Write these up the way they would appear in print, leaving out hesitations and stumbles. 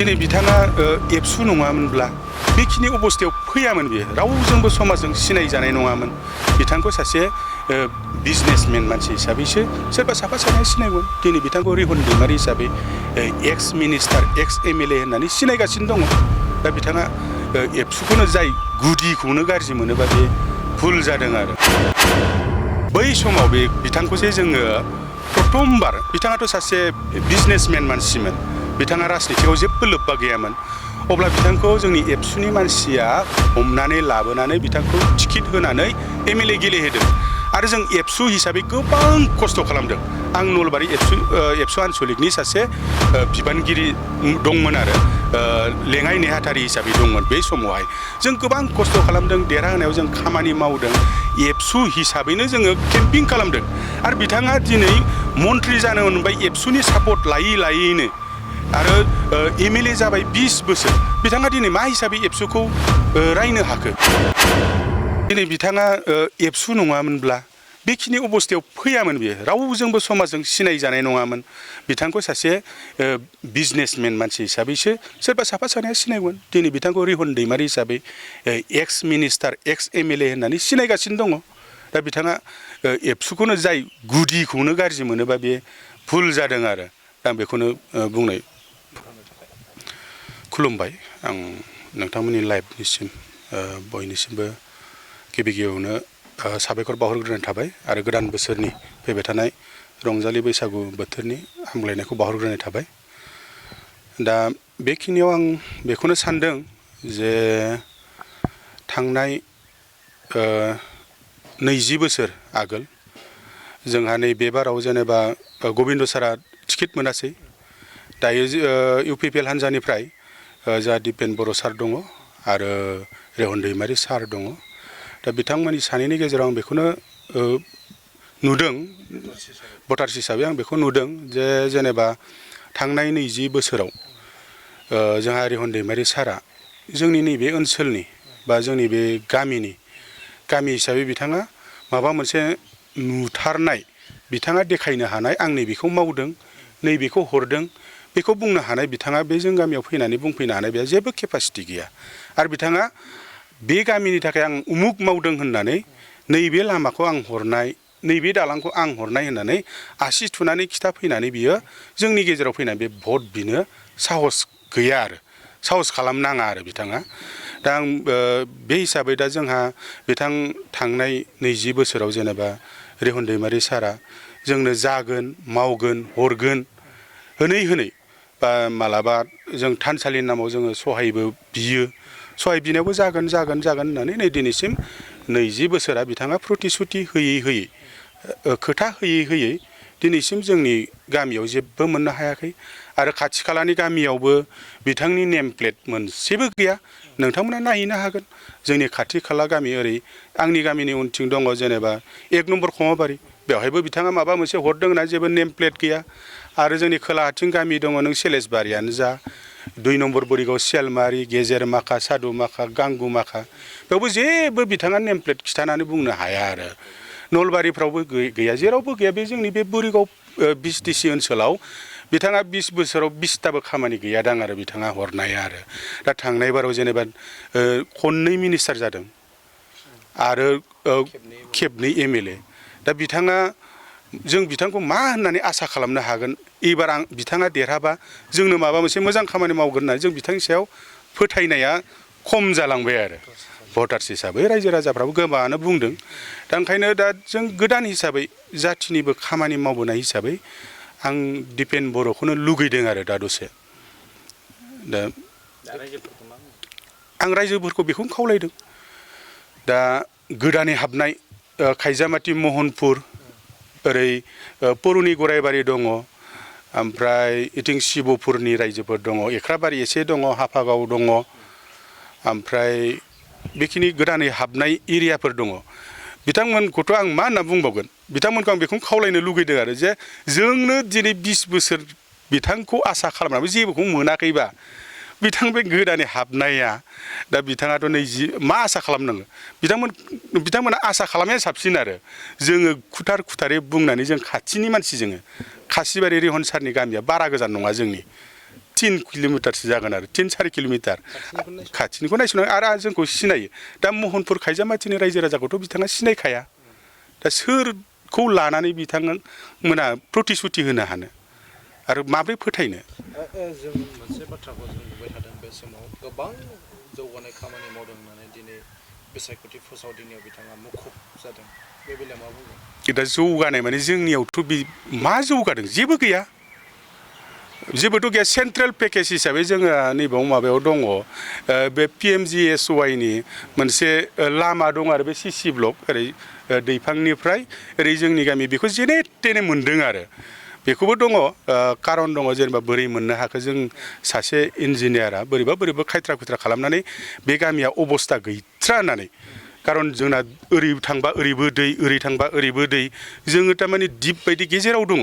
दिनै बिथाङा एबसु नङामोनब्ला बेखिनि अबस्थायाव फैयामोन बियो रावजोंबो समाजजों सिनायजानाय नङामोन बिथांखौ सासे बिजनेसमेन मानसि हिसाबैसो सोरबा साफा सानैया सिनायगोन दिनै बिथांखौ रिहन दैमारि हिसाबै एक्स मिनिस्टार एक्स एमएलए होननानै सिनायगासिनो दङ दा बिथाङा एबसुखौनो जाय गुदिखौनो गाज्रि मोनोबा बे भुल जादों आरो बै समाव बे बिथांखौ जे जोङो प्रथमबार बिथाङाथ' सासे बिजनेसमेन मानसिमोन बिथाङा राजनितियाव जेबो लोब्बा गैयामोन अब्ला बिथांखौ जोंनि एबसुनि मानसिया हमनानै लाबोनानै बिथांखौ टिकेट होनानै एमएलए गेलेहोदों आरो जों एबसु हिसाबै गोबां खस्थ' खालामदों आं नलबारि एबसु आनसलिकनि सासे बिबानगिरि दंमोन आरो लेङाइ नेहाथारि हिसाबै दंमोन बे समावहाय जों गोबां खस्थ' खालामदों देरहाहोनायाव जों खामानि मावदों एबसु हिसाबैनो जोङो केम्पिं खालामदों आरो बिथाङा दिनै मन्त्रि जानो मोनबाय एबसुनि सापर्ट लायै लायैनो आरो एमएलए जाबाय 20 बोसोर बिथाङा दिनै मा हिसाबै एबसुखौ रायनो हाखो दिनै बिथाङा एबसु नङामोनब्ला बेखिनि अबस्थायाव फैयामोन बियो रावजोंबो समाजजों सिनायजानाय नङामोन बिथांखौ सासे बिजनेसमेन मानसि हिसाबैसो सोरबा साफा सानैया सिनायगोन दिनै बिथांखौ रिहन दैमारि हिसाबै एक्स मिनिस्टार एक्स एमएलए होननानै सिनायगासिनो दङ दा बिथाङा एबसुखौनो जाय गुदिखौनो गाज्रि मोनोबा बे भुल जादों आरो आं बेखौनो बुंनाय खुलुमबाय आं नोंथांमोननि लाइभनिसिम बयनिसिमबो गिबि गिबियावनो साबायखर बावहरग्रोनाय थाबाय आरो गोदान बोसोरनि फैबाय थानाय रंजालि बैसागु बोथोरनि हामग्लायनायखौ बावहरग्रोनाय थाबाय दा बेखिनियाव आं बेखौनो सानदों जे थांनाय 20 बोसोर आगोल जोंहा नैबे बाराव जेनेबा गबिन्द सारा टिकेट मोनासै दायो इउपिपिएल हान्जानिफ्राय जा दिपेन बर' सार दङ आरो रेहन दैमारि सार दङ दा बिथांमोननि सानैनि गेजेराव आं बेखौनो नुदों भटार्स हिसाबै आं बेखौ नुदों जे जेनेबा थांनाय 20 बोसोराव जोंहा रेहन दैमारि सारा जोंनि नैबे ओनसोलनि बा जोंनि बे गामि हिसाबै बिथाङा माबा मोनसे नुथारनाय बिथाङा देखायनो हानाय आं नैबेखौ मावदों नैबेखौ हरदों बेखौ बुंनो हानाय बिथाङा बे जों गामियाव फैनानै बुंफैनो हानाय बेहा जेबो केपासिटि गैया आरो बिथाङा बे गामिनि थाखाय आं उमुक मावदों होननानै नैबे लामाखौ आं हरनाय नैबे दालांखौ आं हरनाय होननानै आसि थुनानै खिथाफैनानै बियो जोंनि गेजेराव फैनानै बे भट बिनो साहस गैया आरो साहस खालामनाङा आरो बिथाङा दा आं बे हिसाबै दा जोंहा बिथां थांनाय 20 बोसोराव जेनेबा रेहन दैमारि सारा जोंनो जागोन मावगोन हरगोन होनै बा मालाबा जों थानसालिनि नामाव जोङो सहायबो बियो सहाय बिनायावबो जागोन होननानै नै दिनैसिम 20 बोसोरा बिथाङा प्रतिश्रुति होयै खोथा होयै दिनैसिम जोंनि गामियाव जेबो मोननो हायाखै आरो खाथि खालानि गामियावबो बिथांनि नेम प्लेट मोनसेबो गैया नोंथांमोना नायहैनो हागोन जोंनि खाथि खाला गामि ओरै आंनि गामिनि उनथिं दङ जेनेबा 1 नम्बर खमाबारि बेवहायबो बिथाङा माबा मोनसे हरदों होनना जेबो नेम प्लेट गैया आरो जोंनि खोलाहाथिं गामि दङ नों सेलेसबारियानो जा 2 नम्बर बोरिगाव सियालमारि गेजेर माखा सादु माखा गांगु माखा बेयावबो जेबो बिथाङा नेम प्लेट खिथानानै बुंनो हाया आरो नलबारिफ्रावबो गैया जेरावबो गैया बे जोंनि बे बोरिगाव बिटिसि ओनसोलाव बिथाङा 20 बोसोराव 20टाबो खामानि गैयादां आरो बिथाङा हरनाया आरो दा थांनाय बाराव जेनेबा खननै मिनिस्टार जादों आरो खेबनै एमएलए दा बिथाङा जों बिथांखौ मा होननानै आसा खालामनो हागोन एबार बिथाङा देरहाबा जोंनो माबा मोनसे मोजां खामानि मावगोन होननानै जों बिथांनि सायाव फोथायनाया खम जालांबाय आरो भटार्स हिसाबै रायजो राजाफ्राबो गोबाङानो बुंदों दा ओंखायनो दा जों गोदान हिसाबै जाथिनिबो खामानि मावबोनाय हिसाबै आं दिपेन बर'खौनो लुगैदों आरो दा दसे दा आं रायजोफोरखौ बेखौनो खावलायदों दा गोदानै हाबनाय खायजामाथि महनपुर ओरै पुरुनि गरायबारि दङ ओमफ्राय इथिं शिबपुरनि रायजोफोर दङ एख्राबारि एसे दङ हाफागाव दङ ओमफ्राय बेखिनि गोदानै हाबनाय एरियाफोर दङ बिथांमोनखौथ' आं मा होनना बुंबावगोन बिथांमोनखौ आं बेखौनो खावलायनो लुगैदों आरो जे जोंनो दिनै 20 बोसोर बिथांखौ आसा खालामनानै जेबोखौ मोनाखैबा बिथां बे गोदानै हाबनाया दा बिथाङाथ' मा आसा खालामनाङो बिथांमोना आसा खालामनाया साबसिन आरो जोङो खुथारै बुंनानै जों खाथिनि मानसि जोङो खासिबारि रिहन सारनि गामिया बारा गोजान नङा जोंनि 3 किल'मिटारसो जागोन आरो 3-4 किल'मिटार खाथिनिखौ नायस'नो आरो जोंखौ सिनायो दा महनपुर खायजामाथिनि रायजो राजाखौथ' बिथाङा सिनायखाया दा सोरखौ लानानै बिथांमोना प्रतिश्रुति होनो हानो आरो माब्रै फोथायनो जों मोनसे बाथ्राखौ जों नुबाय थादों बे समाव गोबां जौगानाय खामानि मावदों होननानै दिनै बिसायख'थि फोसावदिंनायाव बिथाङा मुखुब जादों बे बेलायाव मा बुंगोन दा जौगानाय माने जोंनियावथ' मा जौगादों जेबो गैया जेबोथ' गैया सेन्ट्रेल पेकेज हिसाबै जोङो नैबाव माबायाव दङ बे PMGSYनि मोनसे लामा दं आरो बे CC ब्लक ओरै दैफांनिफ्राय ओरै जोंनि गामि बेखौ जेने तेने मोन्दों आरो बेखौबो दङ कारन दङ जेनेबा बोरै मोननो हाखो जों सासे इन्जिनियारा बोरैबा खायथ्रा खुथ्रा खालामनानै बे गामिया अबस्था गैथ्रा होननानै कारन जोंना ओरै थांबा ओरैबो दै ओरै थांबा ओरैबो दै जोङो थारमाने दिप बायदि गेजेराव दङ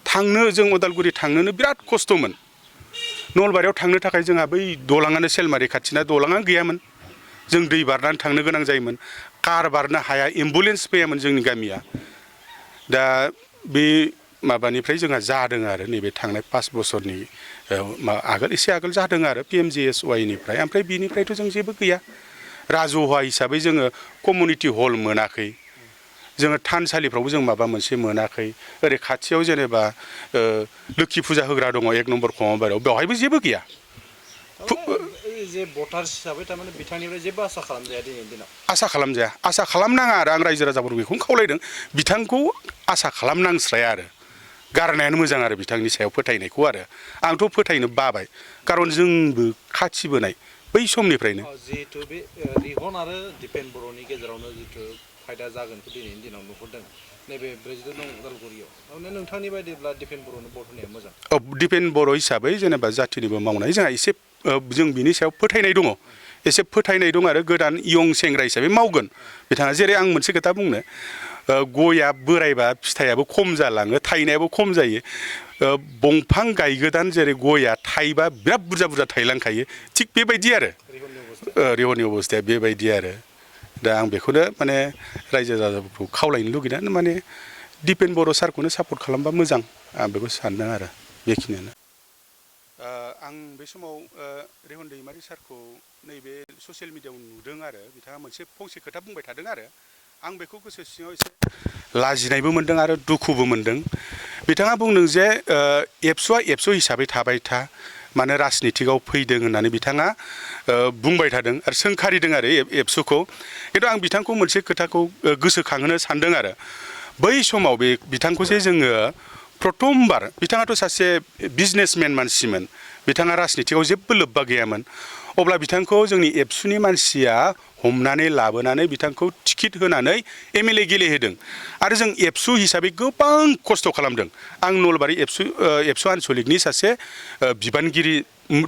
थांनो जों उदालगुरि थांनोनो बिराद खस्थ'मोन नलबारियाव थांनो थाखाय जोंहा बै दलाङानो सेलमारि खाथिना दलाङानो गैयामोन जों दै बारनानै थांनो गोनां जायोमोन कार बारनो हाया एम्बुलेन्स फैयामोन जोंनि गामिया दा बे माबानिफ्राय जोंहा जादों आरो नैबे थांनाय 5 बोसोरनि आगोल एसे आगोल जादों आरो PMGSYनिफ्राय ओमफ्राय बिनिफ्रायथ' जों जेबो गैया राजहुवा हिसाबै जोङो कमिउनिटि हल मोनाखै जोङो थानसालिफ्रावबो जों माबा मोनसे मोनाखै ओरै खाथियाव जेनेबा लोखि फुजा होग्रा दङ 1 नम्बर खमाबारियाव बेवहायबो जेबो गैया जे भटार्स हिसाबै थारमाने बिथांनिफ्राय जेबो आसा खालामजाया दिनैनि दिनाव आसा खालामनाङा आरो आं रायजो राजाफोरखौ बेखौनो खावलायदों बिथांखौ आसा खालामनांस्राया आरो गारनायानो मोजां आरो बिथांनि सायाव फोथायनायखौ आरो आंथ' फोथायनो बाबाय कारन जोंबो खाथिबोनाय बै समनिफ्रायनो जिहेतु बे रिहन आरो दिपेन बर'नि गेजेरावनो जितु फायदा जागोनखौ दिनैनि दिनाव नुहुरदों नैबे ब्रैजिद' नं उदालगुरियाव थारमाने नोंथांनि बायदिब्ला दिपेन बर'नो भट होनाया मोजां दिपेन बर' हिसाबै जेनेबा जाथिनिबो मावनाय जोंहा एसे जों बिनि सायाव फोथायनाय दङ एसे फोथायनाय दं आरो गोदान इयं सेंग्रा हिसाबै मावगोन बिथाङा जेरै आं मोनसे खोथा बुंनो गया बोरायबा फिथाइयाबो खम जालाङो थायनायाबो खम जायो बंफां गायगोदान जेरै गया थाइबा बिराद बुरजा थायलांखायो थिग बेबायदि आरो रिहननि अबस्थाया बेबायदि आरो दा आं बेखौनो माने रायजो राजाफोरखौ खावलायनो लुगैनानै माने दिपेन बर' सारखौनो सापर्ट खालामबा मोजां आं बेखौ सानदों आरो बेखिनियानो आं बे समाव रिहन दैमारि सारखौ नैबे ससियेल मिडियायाव नुदों आरो बिथाङा मोनसे फंसे खोथा बुंबाय थादों आरो आं बेखौ गोसो सिङाव एसे लाजिनायबो मोनदों आरो दुखुबो मोनदों बिथाङा बुंदों जे एबसु हिसाबै थाबाय था माने राजनितिकआव फैदों होननानै बिथाङा बुंबाय थादों आरो सोंखारिदों आरो एबसुखौ खिन्थु आं बिथांखौ मोनसे खोथाखौ गोसोखांहोनो सानदों आरो बै समाव बे बिथांखौ जे जोङो प्रथमबार बिथाङाथ' सासे बिजनेसमेन मानसिमोन बिथाङा राजनितिकआव जेबो लोब्बा गैयामोन अब्ला बिथांखौ जोंनि एबसुनि मानसिया हमनानै लाबोनानै बिथांखौ टिकेट होनानै MLA गेलेहोदों आरो जों एबसु हिसाबै गोबां खस्थ' खालामदों आं नलबारि एबसु आनसलिकनि सासे बिबानगिरि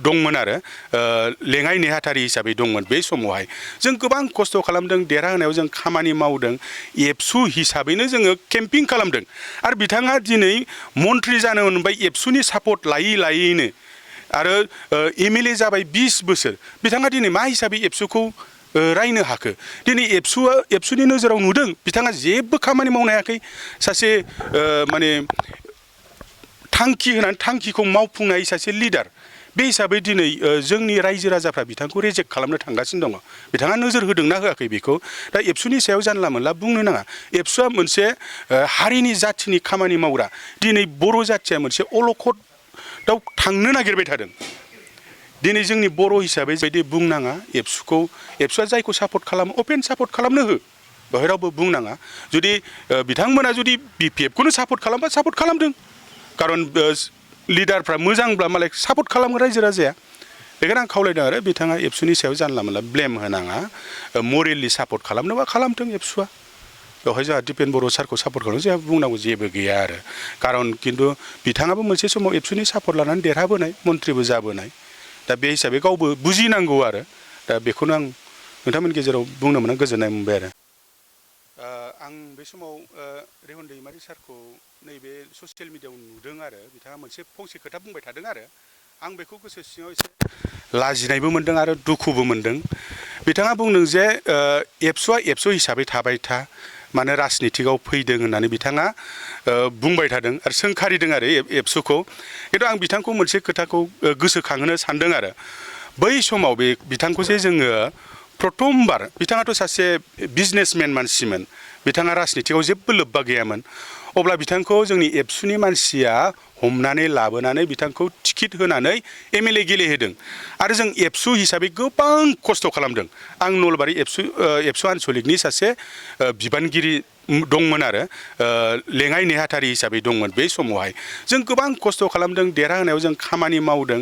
दंमोन आरो लेङाइ नेहाथारि हिसाबै दंमोन बे समावहाय जों गोबां खस्थ' खालामदों देरहाहोनायाव जों खामानि मावदों एबसु हिसाबैनो जोङो केम्पिं खालामदों आरो बिथाङा दिनै मन्थ्रि जानो मोनबाय एबसुनि सापर्ट लायैनो आरो MLA जाबाय 20 बोसोर बिथाङा दिनै मा हिसाबै एबसुखौ रायनो हाखो दिनै एबसुनि नोजोराव नुदों बिथाङा जेबो खामानि मावनो हायाखै सासे माने थांखि होनानै थांखिखौ मावफुंनाय सासे लिडार बे हिसाबै दिनै जोंनि रायजो राजाफ्रा बिथांखौ रिजेक्ट खालामनो थांगासिनो दङ बिथाङा नोजोर होदोंना होआखै बेखौ दा एबसुनि सायाव जानला मोनला बुंनो नाङा एबसुआ मोनसे हारिनि जाथिनि खामानि मावग्रा दिनै बर' जाथिया मोनसे अलखदाव थांनो नागिरबाय थादों दिनै जोंनि बर' हिसाबै बायदि बुंनाङा एबसुआ जायखौ सापर्ट खालामो अपेन सापर्ट खालामनो हो बेवहाय रावबो बुंनाङा जुदि बिथांमोना जुदि BPF खौनो सापर्ट खालामबा सापर्ट खालामदों कारन लिडारफ्रा मोजांब्ला मालाय सापर्ट खालामो रायजो राजाया बेखायनो आं खावलायदों आरो बिथाङा एबसुनि सायाव जानला मोनला ब्लेम होनाङा मरेलि सापर्ट खालामनोबा खालामथों एबसुआ बेवहाय जोंहा दिपेन बर' सारखौ सापर्ट खालामनो जोंहा बुंनांगौ जेबो गैया आरो कारन खिन्थु बिथाङाबो मोनसे समाव एबसुनि सापर्ट लानानै देरहाबोनाय मन्थ्रिबो जाबोनाय दा बे हिसाबै गावबो बुजिनांगौ आरो दा बेखौनो आं नोंथांमोननि गेजेराव बुंनो मोनना गोजोननाय मोनबाय आरो आं बे समाव रिहन दैमारि सारखौ नैबे ससियेल मिडियायाव नुदों आरो बिथाङा मोनसे फंसे खोथा बुंबाय थादों आरो आं बेखौ गोसो सिङाव एसे लाजिनायबो मोनदों आरो दुखुबो मोनदों बिथाङा बुंदों जे एबसु हिसाबै थाबाय था मानो राजनितिकआव फैदों होननानै बिथाङा बुंबाय थादों आरो सोंखारिदों आरो एबसुखौ। खिन्थु आं बिथांखौ मोनसे खोथाखौ गोसोखांहोनो सानदों आरो बै समाव बिथांखौ जे जोङो प्रथमबार बिथाङाथ' सासे बिजनेसमेन मानसिमोन, बिथाङा राजनितिकआव जेबो लोब्बा गैयामोन। अब्ला बिथांखौ जोंनि एबसुनि मानसिया हमनानै लाबोनानै बिथांखौ टिकेट होनानै MLA गेलेहोदों आरो जों एबसु हिसाबै गोबां खस्थ' खालामदों। आं नलबारि एबसु आनसलिकनि सासे बिबानगिरि दंमोन आरो लेङाइ नेहाथारि हिसाबै दंमोन बे समावहाय। जों गोबां खस्थ' खालामदों, देरहाहोनायाव जों खामानि मावदों,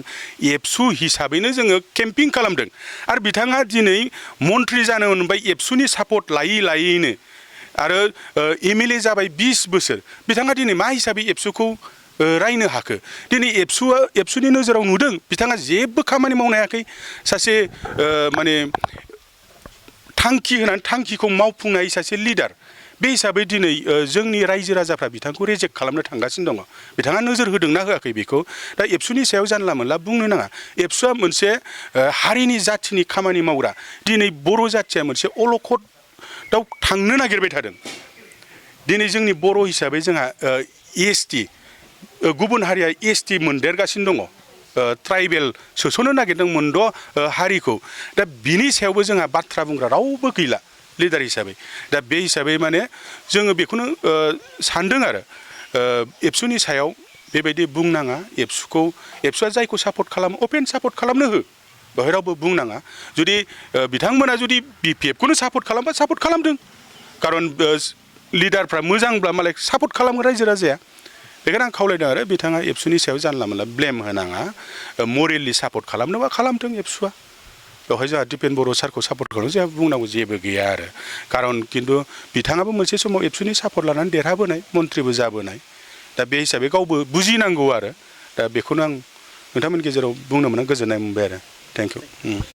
एबसु हिसाबैनो जोङो केम्पिं खालामदों आरो बिथाङा दिनै मन्थ्रि जानो मोनबाय एबसुनि सापर्ट लायै लायैनो आरो MLA जाबाय 20 बोसोर। बिथाङा दिनै मा हिसाबै एबसुखौ रायनो हाखो? दिनै एबसुनि नोजोराव नुदों बिथाङा जेबो खामानि मावनो हायाखै। सासे माने थांखि होनानै थांखिखौ मावफुंनाय सासे लिडार, बे हिसाबै दिनै जोंनि रायजो राजाफ्रा बिथांखौ रिजेक्ट खालामनो थांगासिनो दङ। बिथाङा नोजोर होदोंना होआखै बेखौ दा एबसुनि सायाव जानला मोनला बुंनो नाङा। एबसुआ मोनसे हारिनि जाथिनि खामानि मावग्रा। दिनै बर' जाथिया मोनसे अलखदाव थांनो नागिरबाय थादों। दिनै जोंनि बर' हिसाबै जोंहा ST, गुबुन हारिया ST मोनदेरगासिनो दङ। ट्राइबेल सोस'नो नागिरदों मोनद' हारिखौ। दा बिनि सायावबो जोंहा बाथ्रा बुंग्रा रावबो गैला लिडार हिसाबै। दा बे हिसाबै माने जोङो बेखौनो सानदों आरो एबसुनि सायाव बेबायदि बुंनाङा। एबसुआ जायखौ सापर्ट खालामो अपेन सापर्ट खालामनो हो, बेवहाय रावबो बुंनाङा। जुदि बिथांमोना जुदि BPF खौनो सापर्ट खालामबा सापर्ट खालामदों, खारन लिडारफ्रा मोजांब्ला मालाय सापर्ट खालामो रायजो राजाया। बेखायनो आं खावलायदों आरो बिथाङा एबसुनि सायाव जानला मोनला ब्लेम होनाङा। मरेलि सापर्ट खालामनोबा खालामथों एबसुआ, बेवहाय जोंहा दिपेन बर' सारखौ सापर्ट खालामनो जोंहा बुंनांगौ जेबो गैया आरो। खारन खिन्थु बिथाङाबो मोनसे समाव एबसुनि सापर्ट लानानै देरहाबोनाय, मन्थ्रिबो जाबोनाय। दा बे हिसाबै गावबो बुजिनांगौ आरो। दा बेखौनो आं नोंथांमोननि गेजेराव बुंनो मोनना गोजोननाय मोनबाय आरो। Thank you.